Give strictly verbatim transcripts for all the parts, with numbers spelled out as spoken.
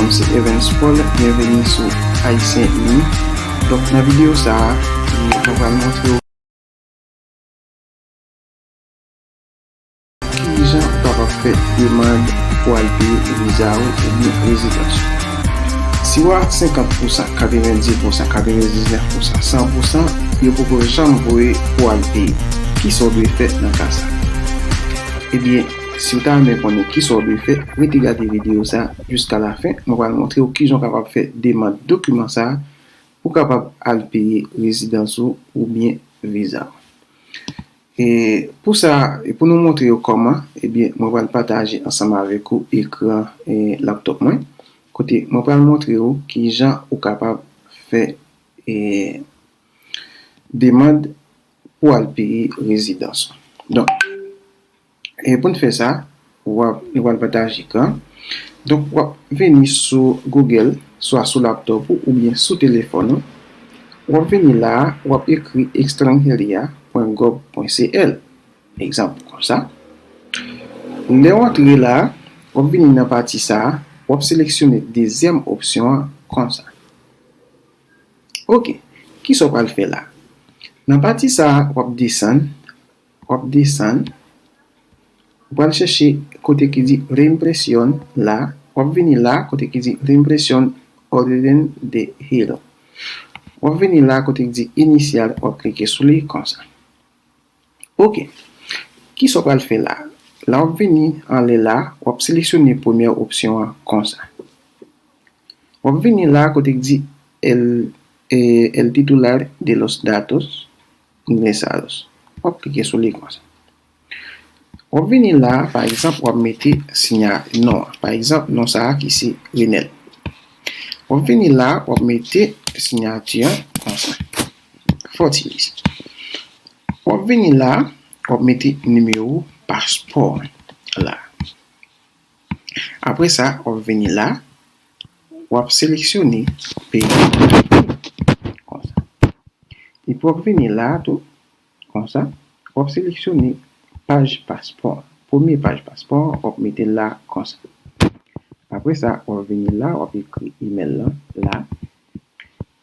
M se Evans Paul, byenveni sou Ayisyen Ini. Donk, nan videyo sa a, mwen pral montre w kijan ou kapab fè demann pou al peye viza ou oubyen rezidans ou. Si w a senkant pousan, katrevenndis pousan, katrevendiznèf pousan, san pousan, yo poko janm voye pou al peye. Kisa w dwe fè nan ka sa? Ebyen, si w ta renmen konnen kisa w dwe fè, rete gade videyo sa jiska lafen. Mwen pral montre w kijan w kapab fè demann dokiman sa a pou w kapab al peye rezidans ou oubyen viza w. E pou sa, e pou nou montre w kòman, ebyen, mwen pral pataje ansanm avèk ou ekran, e, laptop mwen, kote mwen pral montre w kijan ou kapab fè, e, demann pou al peye rezidans ou. Donk, e pou n fè sa, w ap, nou pral pataje ekran. Donk, w ap vini sou Google, swa sou laptop ou oubyen sou telefòn ou. W ap vini la a, w ap ekri estrangeria pwen gov pwen C L, egzanp, konsa. Lè w antre la a, w ap vini nan pati sa a, w ap seleksyone dezyèm opsyon an konsa. Oke, kisa w pral fè la? Nan pati sa a, w ap desann, w ap desann, w pral chèche kote ki di reimpresión la, w ap vini la kote ki di reimpresión orden de giro. W ap vini la kote ki di iniciar, w ap klike sou li konsa. Oke. Kisa w pral fè la? La w ap vini anlè la, w ap seleksyone premyè opsyon an konsa. W ap vini la kote ki di el, eh, el titular de los datos ingresados. W ap klike sou li konsa. W ap vini la, pa egzanp, w ap mete sinya non an. Pa egzanp, non sa a ki se Renel. W ap vini la, w ap mete siyati an konsa. Fortilis. W ap vini la, w ap mete nimewo paspò an la. Apre sa, w ap vini la, w ap seleksyone peyi konsa. Epi w ap vini la tou, konsa, w ap seleksyone paj paspò. Premye paj paspò, w ap mete l la konsa. Apre sa, w ap vini la, w ap ekri imèl lan la.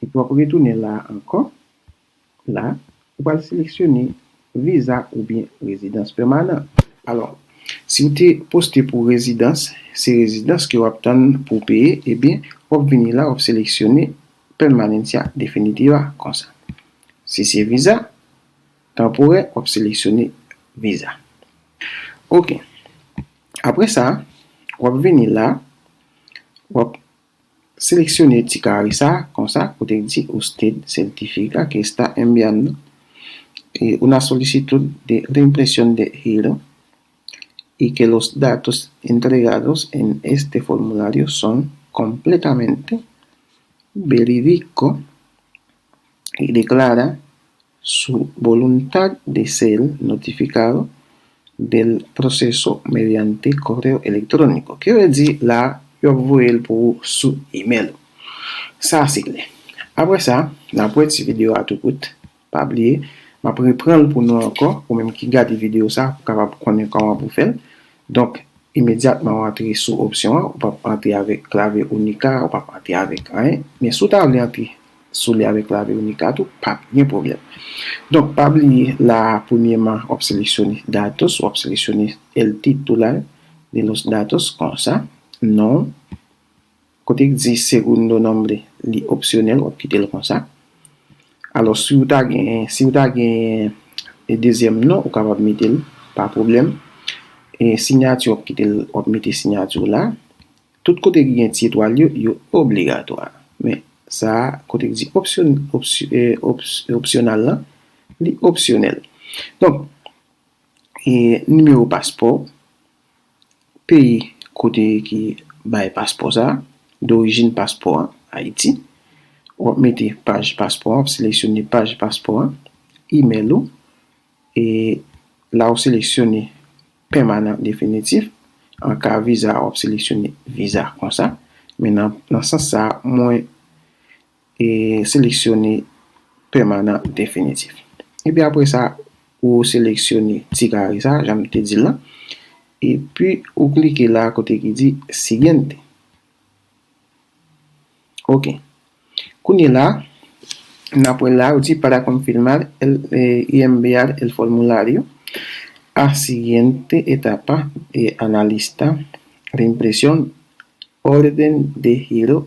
Epi w ap retounen la ankò. La, ou pral seleksyone viza oubyen rezidans pèmanan. Alò, si w te poste pou rezidans, se rezidans ke w ap tann pou w peye, ebyen, w ap vini la, w ap seleksyone permanencia definitiva konsa. Si se viza tanporè, w ap seleksyone viza. Oke. Apre sa, w ap vini la, w ap seleksyone ti kare sa, konsa, kote k di usted certifica que está enviando, eh, una solicitud de reimpresión de giro y que los datos entregados en este formulario son completamente verídico y declara su voluntad de ser notificado del proceso mediante correo electrónico. Ki vle di la, yo ap voye l pou ou sou imèl ou. Sa se klè. Apre sa, n ap wè ti videyo a tou kout. Pa bliye, m ap reprann l pou nou ankò, ou menm ki gade videyo sa, pou kapab konnen kòman pou fè l. Donk, imedyatman w antre sou opsyon an, ou p ap antre avèk klave unica, ou p ap antre avèk anyen. Men si w ta vle antre sou li avèk klave unica tou, p ap gen pwoblèm. Donk, pa bliye la, premyèman, w ap seleksyone datos, w ap seleksyone el titular de los datos, konsa, non. Kote k di segundo nombre, li opsyonèl, w ap kite l konsa. Alò, si w ta gen, si w ta gen, e, dezyèm non, ou kapab mete l, pa pwoblèm. E siyati, w ap kite l, w ap mete siyati w la. Tout kote ki gen ti etwal yo, yo obligatwa. Men sa a, kote ki di opsyon, opsy-, e, ops-, opsyonal lan, li opsyonèl. Donk, e nimewo paspò, peyi kote ki bay paspò sa, dorijin paspò an, Ayiti. W ap mete paj paspò an, w ap seleksyone paj paspò an, imèl ou, e la w seleksyone pèmanan definitif. An ka viza, w ap seleksyone viza konsa. Men nan, nan sans sa, mwen, e seleksyone pèmanan definitif. Epi apre sa, ou seleksyone ti kare sa, jan m te di l lan. Epi ou klike la kote ki di siguiente. Ok. Kounye la, n ap wè la, yo di para confirmar el, eh, y enviar el formulario, a siguiente etapa, eh, analista de impresión, orden de giro,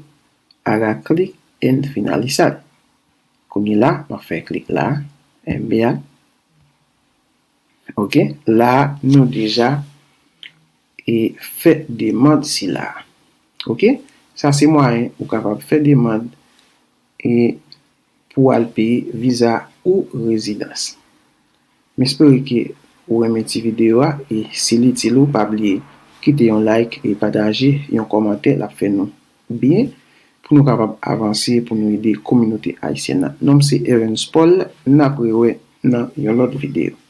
haga clic en finalizar. Kounye la, m ap fè klik la, enviar. Ok, la nou deja e fè demann sila. Ok, sa se mwayen ou kapab fè demann e pou al peye viza ou rezidans. M espere ke ou renmen ti videyo a e si l itil ou, pa bliye kite yon like e pataje yon kòmantè, l ap fè nou byen pou nou kapab avanse, pou nou ede kominote ayisyèn nan. Non m se Evans Paul, n ap rewè nan yon lòt videyo.